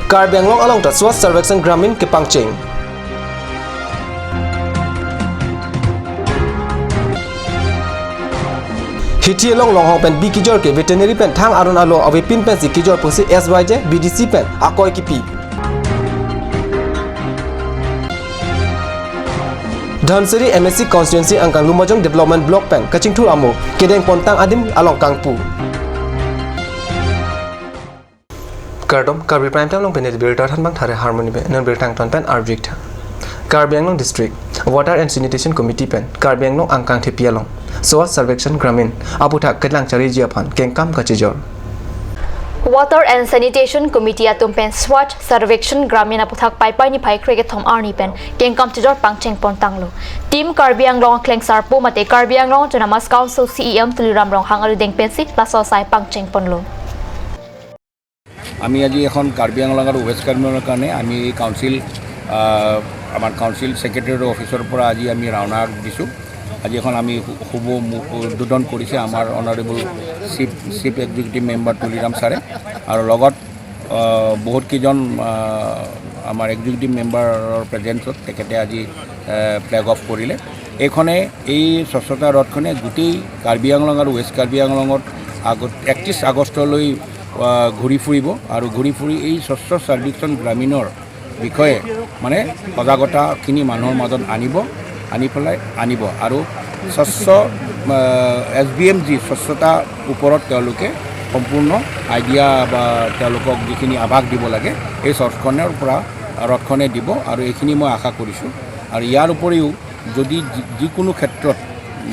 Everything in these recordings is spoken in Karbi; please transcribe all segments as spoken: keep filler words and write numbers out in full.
Karbi Anglong along ta Swachh Survekshan Gramin kepangcheng. Hithi along longhong pen bi kejor ke veterinary pen thang aron alo avepin pensi kejor pusi S Y J, B D C pen akoi kipi. Dhansiri M A C constituency angkang Lumbajong Development Block pen kachingthur amo kedeng pontang adim along kangpu. Kardom, Karbi Prime Time along pen birta thanbang thare harmoni be non birta angton pen arjik tha. Karbi Anglong District Water and Sanitation Committee pen Karbi Anglong angkang thepi along Swachh Survekshan Gramin aputhak kelang chariji aphan kengkam kachijor. Water and Sanitation Committee atum pen Swachh Survekshan Gramin aputhak Paipai niphai krekethom arni pen kengkam chijor pangcheng pontanglo. Team Karbi Anglong aklengsarpo mate Karbi Anglong Autonomous Council C E M Tuliram Ronghang arudeng pensi laso asai pangcheng ponlo. আমি আজি এখন কাৰ্বি আংলং আৰু ৱেষ্ট কাৰ্বি আংলঙৰ কাৰণে আমি কাউন্সিল, আহ, আমাৰ কাউন্সিল ছেক্ৰেটেৰীৰ অফিচৰ পৰা আজি আমি ৰাওনা দিছোঁ। আজি এখন আমি শু-, শুভ মু-, উদ্বোধন কৰিছে আমাৰ honourable chief, chief executive member Tuliram ছাৰে আৰু লগত, আহ, বহুত কেইজন, আহ, আমাৰ এক্সিকিউটিভ মেম্বাৰৰ প্ৰেজেন্সত তেখেতে আজি, আহ, ফ্লেগ অফ কৰিলে। এইখনে, এই স্বচ্ছতা ৰথখনে গোটেই কাৰ্বি আংলং আৰু ৱেষ্ট কাৰ্বি আংলঙত আগত একত্ৰিছ আগষ্টলৈ, আহ, ঘূৰি ফুৰিব আৰু ঘূৰি ফুৰি এই স্বচ্ছ চাৰ্ভিকচন গ্ৰামীণৰ বিষয়ে মানে সজাগতাখিনি মানুহৰ মাজত আনিব, আনি পেলাই আনিব আৰু স্বচ্ছ, আহ, এছ বি এম জি স্বচ্ছতাৰ ওপৰত তেওঁলোকে সম্পূৰ্ণ আইডিয়া বা তেওঁলোকক যিখিনি আভাস দিব লাগে এই ৰথখনৰ পৰা, ৰথখনে দিব আৰু এইখিনি মই আশা কৰিছোঁ। আৰু ইয়াৰ উপৰিও যদি যি-, যিকোনো ক্ষেত্ৰত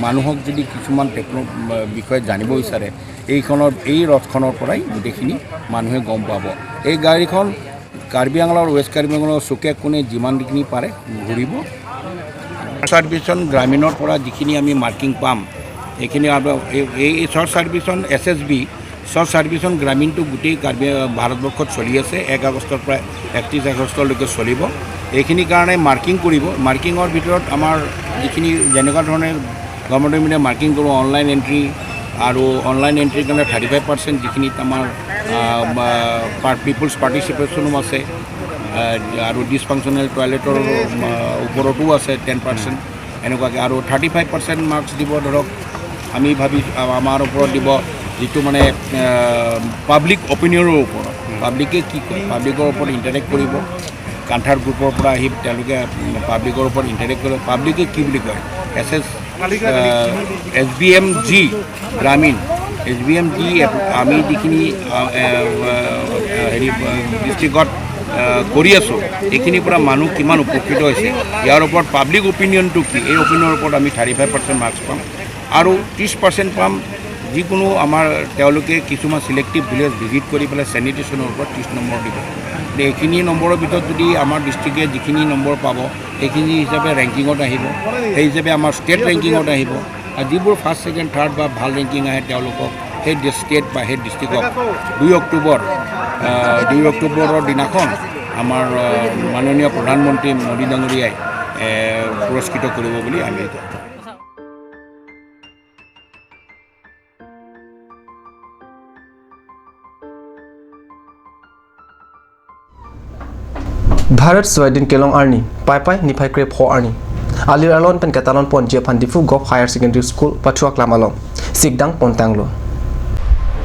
মানুহক যদি কিছুমান টেকন-, বিষয়ে জানিব বিচাৰে, এইখনৰ, এই ৰথখনৰ পৰাই গোটেইখিনি মানুহে গম পাব। এই গাড়ীখন কাৰ্বি আংলং আৰু ৱেষ্ট কাৰ্বি আংলঙৰ চুকে কোণে যিমানখিনি পাৰে ঘূৰিব। চাৰ্ভিকচন গ্ৰামীণৰ পৰা যিখিনি আমি মাৰ্কিং পাম, এইখিনি আৰু এই, এই স্বচ্ছ চাৰ্ভিকচন এছ এছ বি, স্বচ্ছ চাৰ্ভিকচন গ্ৰামীণটো গোটেই কাৰ্বি, ভাৰতবৰ্ষত চলি আছে। এক আগষ্টৰ পৰা একত্ৰিছ আগষ্টলৈকে চলিব। এইখিনি কাৰণে মাৰ্কিং কৰিব। মাৰ্কিঙৰ ভিতৰত আমাৰ যিখিনি যেনেকুৱা ধৰণে গভৰ্ণমেণ্টে মাৰ্কিং কৰিব, অনলাইন এণ্ট্ৰি আৰু অনলাইন এণ্ট্ৰিৰ কাৰণে থাৰ্টি ফাইভ পাৰ্চেণ্ট যিখিনিত আমাৰ, আহ, বা, পাৰ-, পিপলছ পাৰ্টিচিপেশ্যনো আছে, আহ, আৰু ডিছফাংচনেল টয়লেটৰ, আহ, ওপৰতো আছে টেন পাৰ্চেণ্ট। এনেকুৱাকৈ আৰু থাৰ্টি ফাইভ পাৰ্চেণ্ট মাৰ্কছ দিব, ধৰক আমি ভাবি, আ-, আমাৰ ওপৰত দিব যিটো মানে, আহ, পাব্লিক অপিনিয়নৰ ওপৰত, পাব্লিকে কি কয়, পাব্লিকৰ ওপৰত ইণ্টাৰেক্ট কৰিব। কান্থাৰ গ্ৰুপৰ পৰা আহি তেওঁলোকে, উম, পাব্লিকৰ ওপৰত ইণ্টাৰেক্ট কৰিব, পাব্লিকে কি বুলি কয়। এছ এছ, আহ, এছ B M G Gramin, S B M G এপ-, আমি যিখিনি, আহ, এ, আহ, হেৰি, আহ, ডিষ্ট্ৰিক্টত, আহ, কৰি আছোঁ, এইখিনিৰ পৰা মানুহ কিমান উপকৃত হৈছে, ইয়াৰ ওপৰত পাব্লিক অপিনিয়নটো কি, এই অপিনিয়নৰ ওপৰত আমি থাৰ্টি ফাইভ পাৰ্চেণ্ট মাৰ্কছ পাম আৰু ত্ৰিছ পাৰ্চেণ্ট পাম যিকোনো আমাৰ তেওঁলোকে কিছুমান ছিলেক্টিভ ভিলেজ ভিজিট কৰি পেলাই চেনিটেশ্যনৰ ওপৰত ত্ৰিছ নম্বৰ দিব। গতিকে এইখিনি নম্বৰৰ ভিতৰত যদি আমাৰ ডিষ্ট্ৰিক্টে যিখিনি নম্বৰ পাব, সেইখিনি হিচাপে ৰেংকিঙত আহিব, সেই হিচাপে আমাৰ ষ্টেট ৰেংকিঙত আহিব। আৰু যিবোৰ ফাৰ্ষ্ট, ছেকেণ্ড, থাৰ্ড বা ভাল ৰেংকিং আহে, তেওঁলোকক সেই ডি-, ষ্টেট বা সেই ডিষ্ট্ৰিক্টক দুই অক্টোবৰ, আহ, দুই অক্টোবৰৰ দিনাখন আমাৰ, আহ, মাননীয় প্ৰধানমন্ত্ৰী মোদী ডাঙৰীয়াই, এ, পুৰস্কৃত কৰিব বুলি আমি Bharat Swadhin kelong arni, Paipai niphai krepho arni. Alir alon pen katalon ponji aphan Diphu Govt Higher Secondary School Pathuaklam along sikdang pontanglo.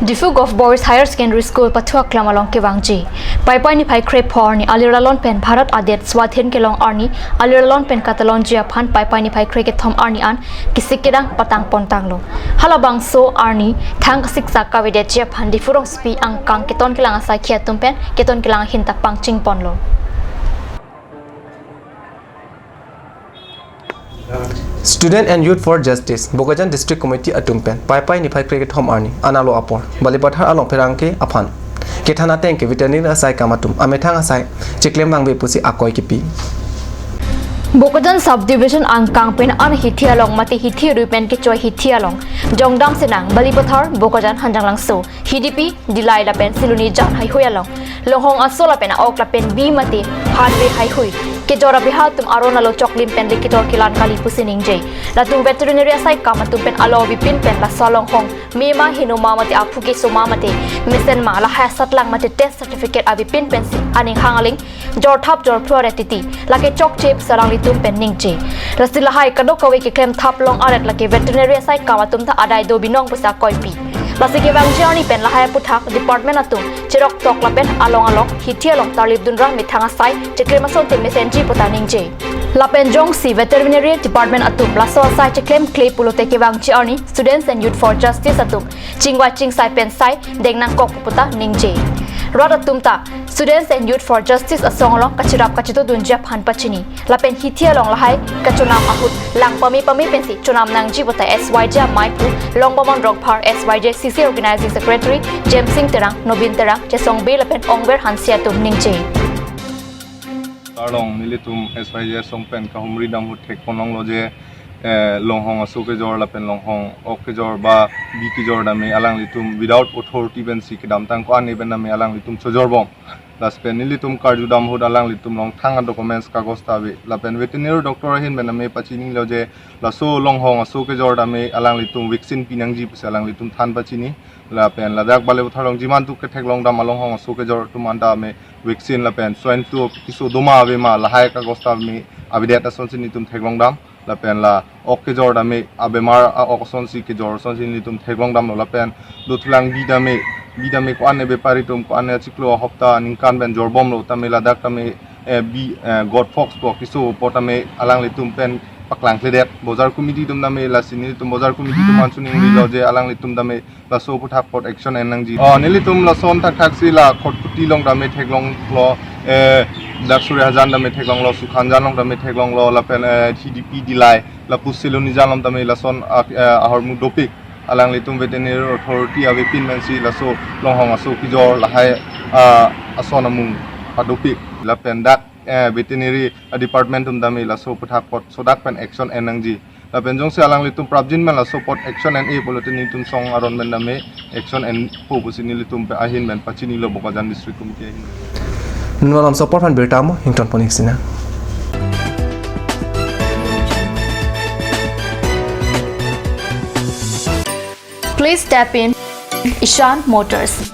Diphu Govt Boys Higher Secondary School Pathuaklam along kevangji Paipai niphai krepho arni alir alon pen Bharat adet Swadhin kelong arni alir alon pen katalonji aphan Paipai niphai krekethom arni an kesik kedang patang pontanglo. Halabangso arni thang kasiksak kavedetji aphan Diphu rongsopi angkang keton kelang asai atum pen keton kelang ahin ta pangcheng ponlo. Student and Youth for Justice Bokajan District Committee atum pen Paipai niphai krekethom arni analo apor Balipathar along pherangke aphan kethan ateng ke veterinary asai kam atum amethang asai chiklem vangve pusi akoi kipi. Bokajan Subdivision angkang pen an hithi along mate hithi rui pen kechoi hithi along jongdam sinang Balipathar, Bokajan, Hanjanglangso, Hidipi, Dillai lapen Siloni jan haihui along longhong aso lapen a-ok lapen bi mate hanve haihui kejor abeha atum aron alo choklim pen le ketor kelang kali pusi ningje. Latum veterinary asai kam atum pen alo avepin pen laso alonghong mema hinoma mate aphu kesoma mate mesenma lahai asatlang mate test certificate avepin pensi aning hang aling jorthap jorphru aret titi lake chokche pusi alanglitum pen ningje. Lasi lahai kadokave keklem thap long aret lake veterinary asai kam atum ta adai do binong pusi akoipi. Lasi kevangji arni pen lahai aphuthak department atum cherok tok lapen along along hithi along tarlip dunra methang asai cheklem asonte mesenji puta ningje. Lapen jongsi veterinary department atum laso asai cheklem kle pulote kevangji arni Students and Youth for Justice atum chingvai chingsai pen sai deng nangkok puta ningje. Rat atum ta Students and Youth for Justice asong along kachirap kachito dunji aphan pachini. Lapen hithi along lahai kachonam ahut lang pame pame pensi chonam nangji puta S Y J amei pu Longbomon Rongphar, S Y J C C Organizing Secretary Jemsing Terang, Nobin Terang, Chesong Bey lapen Ongver Hanse atum ningje. Tarlong nelitum S Y J asong pen kahumri dam ahut thekponlonglo je, eh, longhong aso kejor lapen longhong ok kejor ba bi kejor dame alanglitum without authority pensi kedamtang ko-an pen dame alanglitum chojorbom. Lasi pen nelitum karju dam ahut alanglitum along thang a-documents kagos ta ave. Lapen veterinary doctor ahin pen dame pachinilo je laso longhong aso kejor dame alanglitum vaccine pinangji pusi alanglitum than pachini. Lapen ladak Balipathar along jiman tu ketheklong dam alonghong aso kejor atum anta me vaccine lapen swine flu keso doma avema lahai kagos ta me avedet asonsi nelitum theklong dam. Lapen la ok kejor dame abemar a-ok asonsi kejor asonsi nelitum theklong damlo. Lapen dothulang bi dame, bi dame ko-an bepari atum ko-an chiklo ahopta ningkan pen jorbomlo tame ladak tame, eh, bi, eh, goat pox po keso po tame alanglitum pen paklangkledet. Bojar committee atum dame lasi nelitum bojar committee atum an suning rilo je alanglitum dame laso aphuthak apot action en nangji. Oh, nelitum lason thakthak si la Khatkhati along dame theklonglo, eh, dak Surihajan dame theklonglo, Sukhanjan along dame theklonglo, lapen, eh, T D P Dillai, lapu Silonijan along dame lason, ah, eh, ahormu dopik. Alanglitum veterinary authority avepin pensi laso longhong aso kejor lahai, ah, ason amung padopik. Lapen dak, eh, veterinary, ah, department atum dame laso aphuthak apot sodak pen action en nangji. Lapen jongsi alanglitum prapjin pen laso apot action en-e pulote nelitum song aron pen dame action enpo pusi nelitum pen ahin pen pachinilo Bokajan District Committee ahin. Nunam support pen birta mo hington ponik sina. Please step in Ishan Motors,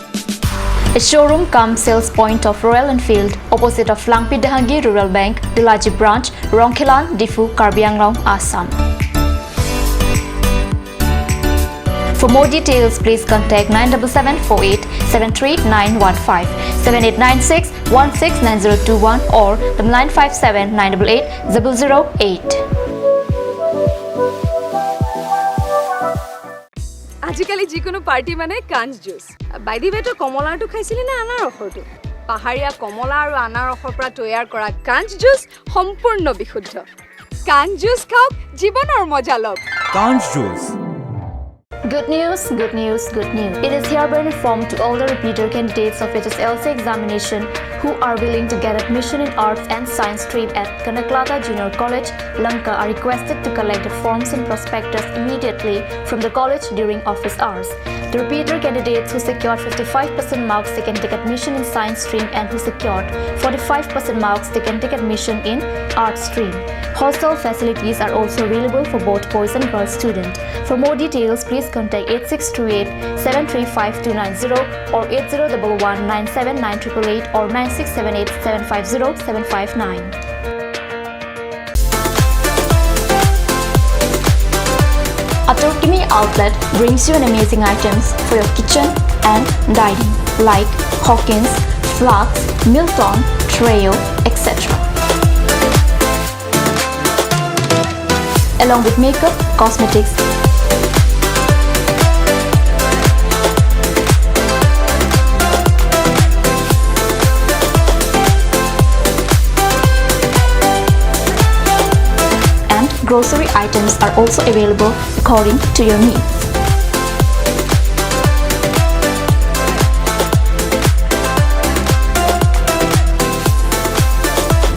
a showroom cum sales point of Royal Enfield, opposite of Langpi Dehangi Rural Bank, Delaji Branch, Rongkhelan, Diphu, Karbi Anglong, Assam. For more details, please contact nine double seven four eight seven three nine one five, seven eight nine six one six nine zero two one or the nine five seven nine double eight double zero eight. আজিকালি যিকোনো পাৰ্টি মানে কাঞ্চ juice. By the ৱে, তই কমলাটো খাইছিলি নে আনাৰসৰটো? পাহাৰীয়া কমলা আৰু আনাৰসৰ পৰা তৈয়াৰ কৰা কাঞ্চ জুচ সম্পূৰ্ণ বিশুদ্ধ। কাঞ্চ জুচ খাওক, জীৱনৰ মজা লওক। কাঞ্চ juice. Good news, good news, good news. It is hereby informed to all the repeater candidates of H S L C examination who are willing to get admission in Arts and Science stream at Kanaklata Junior College, Lanka are requested to collect the forms and prospectus immediately from the college during office hours. The repeater candidates who secured fifty-five percent marks, they can take admission in science stream, and who secured forty-five percent marks, they can take admission in arts stream. Hostel facilities are also available for both boys and girls student. For more details, please contact eight six two eight seven three five two nine zero or eight zero double one nine seven nine triple eight or nine six seven eight seven five zero seven five nine. Atur Kimi Outlet brings you an amazing items for your kitchen and dining, like Hawkins, flasks, Milton, Treo, et cetera. Along with makeup, cosmetics, and grocery items are also available according to your needs.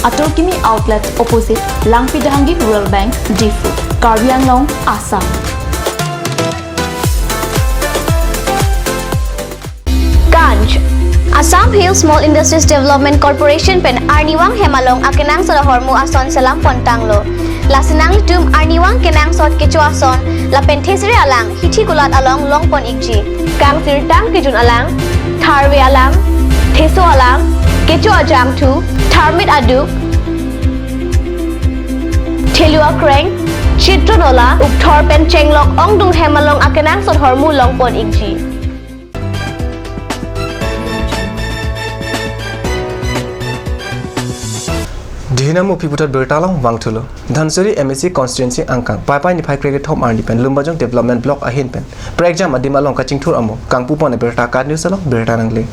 Atur Kimi Outlet, opposite Langpi Dehangi Rural Bank, Diphu, Karbi Anglong, Assam. Kanch, Assam Hill Small Industries Development Corporation pen arnivang hem along akenangsot ahormu ason selam pon tanglo. Lasi nanglitum arnivang kenangsot kecho ason lapen thesere alang hithi kulat along long pon ikji. Kangsirtang kejun alang, tharve alang, theso alang, kecho ajangthu, tharmit aduk, thelu akreng, chitro nola, ukthor pen chenglok ongdung hem along akenangsot ahormu long pon ikji. Dihina mo piputat birta along vangthulo. Dhansiri M A C constituency angkang Paipai niphai krekethom arni pen Lumbajong Development Block ahin pen prekjam adim along kachingthur amo kangpu pon abirta KAT News along birta nangle.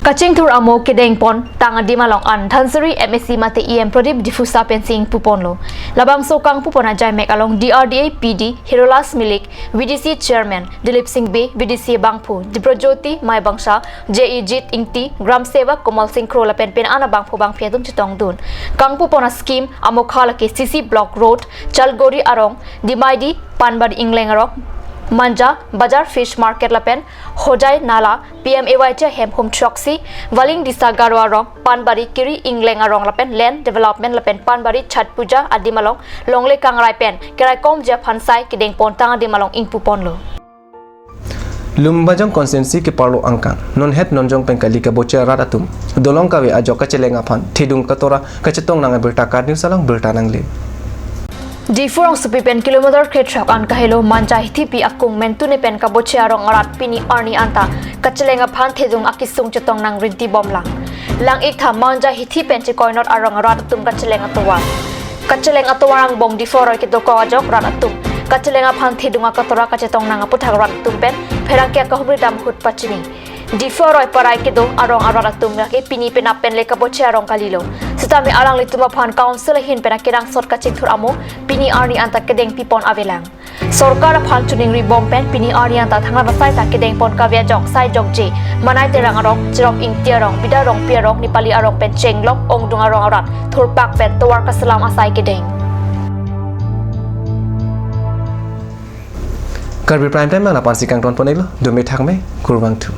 Kachingthur amo kedeng pon tang adim along an Dhansiri M A C mate E M Pradip Diphusa pensi ingpu ponlo. Labangso kangpu pon ajai mek along D R D A P D Hirolas Milik, V D C Chairman Dilip Singh Bey, V D C abangphu Diprojyoti Maibangsha, J E Jit Ingti, Gram Sevak Komal Singh Kro lapen pen an abangphu bangphi atum chetongdun. Kangpu pon ascheme amokha lake C C Block Road, Chalgori arong, Dimaidi, Panbari Ingleng arong, Manja, Bajar Fish Market lapen Hojai Nala, P M A Y G hemhum throksi, Valing Disa Garo arong, Panbari Kiri Ingleng arong lapen Land Development lapen Panbari Chhat Puja adim along longle kangrai pen keraikomji aphan sai kedeng pon tang adim along ingpu ponlo. Lumbajong constituency keparlo angkang nonhet nonjong pen kali kaboche arat atum dolong kave ajok kacheleng aphan thedung katora kachetong nang abirta KAT News along birta nangle. Diphu rongsopi pen kilometer krethrok an kahelo Manja hithipi akung Mentune pen kaboche arong arat pini arni anta kacheleng aphan thedung akesung chetong nang rinti bomlang. Lang-ik tha Manja hithi pen chekoinot arong arat atum kacheleng atovar. Kacheleng atovar angbong Diphu aroi kedokok ajok rat atum kacheleng aphan thedung akatora kachetong nang aputhak rat atum pen pherangke akahumri dam ahut pachini. Diphu aroi parai kedo arong arat atum lake pini penap pen le kaboche arong kalilo. Sitame alanglitum aphan council ahin pen akenangsot kachingthur amo pini arni anta kedeng pipon avelang. Sorkar aphan choningri bom pen pini arni anta thangnat asai ta kedeng pon kave ajok Sai Jokje, Manai Terang arong, Cherop Ingti arong, Bida Rongpi arong, Nepali arong pen chenglok ongdung arong arat thurpak pen tovar kaselam asai kedeng. Karbi Prime Time ma lapu-ansi kangton pon-iklo, dome thakme, kurvangthu.